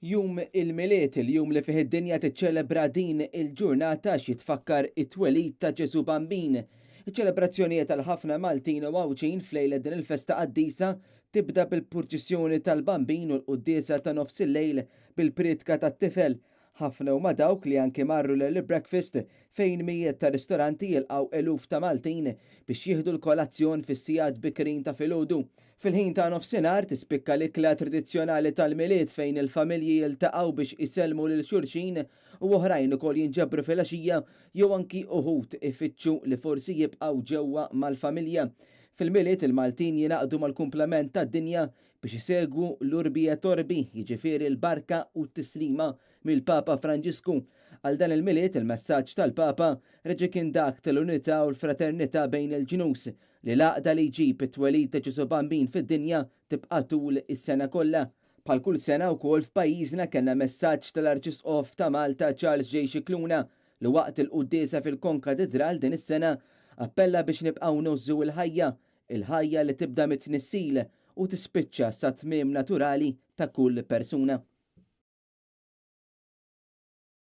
Jum il-Milied, il-jum li fih id-dinja tiċċelebra din il-ġurnata x'jitfakkar it-twelid ta' Ġesù Bambin. Iċ-ċelebrazzjonijiet għal ħafna Maltin u Għawdxin f'lejlet din il-festa qaddisa tibda bil-purċissjoni tal-Bambin u l-quddiesa ta' nofs il-lejl bil-prietka tat-tifel. Ħafna huma dawk li anki marru l-early breakfast fejn mijiet ta' ristoranti jilqgħu eluf ta' Maltin biex jieħdu l-kolazzjon fis-sigħat bikrin ta' filgħodu. Fil-ħin ta' nofsinhar tispikka l-ikla tradizzjonali tal-Milied fejn il-familji jiltaqgħu biex isellmu lil xulxin u oħrajn ukoll jinġabru filgħaxija jew anki uħud ifittxu li forsi jibqgħu ġewwa mal-familja. Fil-Milied il-Maltin jingħaqdu mal-kumplament tad-dinja biex isegwu l-Urbi et Orbi, jiġifieri l-barka u t-tislima mill-Papa Franġisku. Għal dan il-Milied il-messaġġ tal-Papa reġa' kien dak tal-unità u l-fraternità bejn il-ġnus, li l-għaqda li jġib it-twelid ta' Ġesù Bambin fid-dinja tibqa' tul is-sena kollha. Bħal kull sena wkoll f'pajjiżna kellna messaġġ tal-Arċisqof ta' Malta Charles J. Scicluna li waqt il-quddiesa fil-Konkatidral din is-sena appella biex nibqgħu ngħożżu l-ħajja, il-ħajja li tibda mit-tnissil u tispiċċa sat-tmiem naturali ta' kull persuna.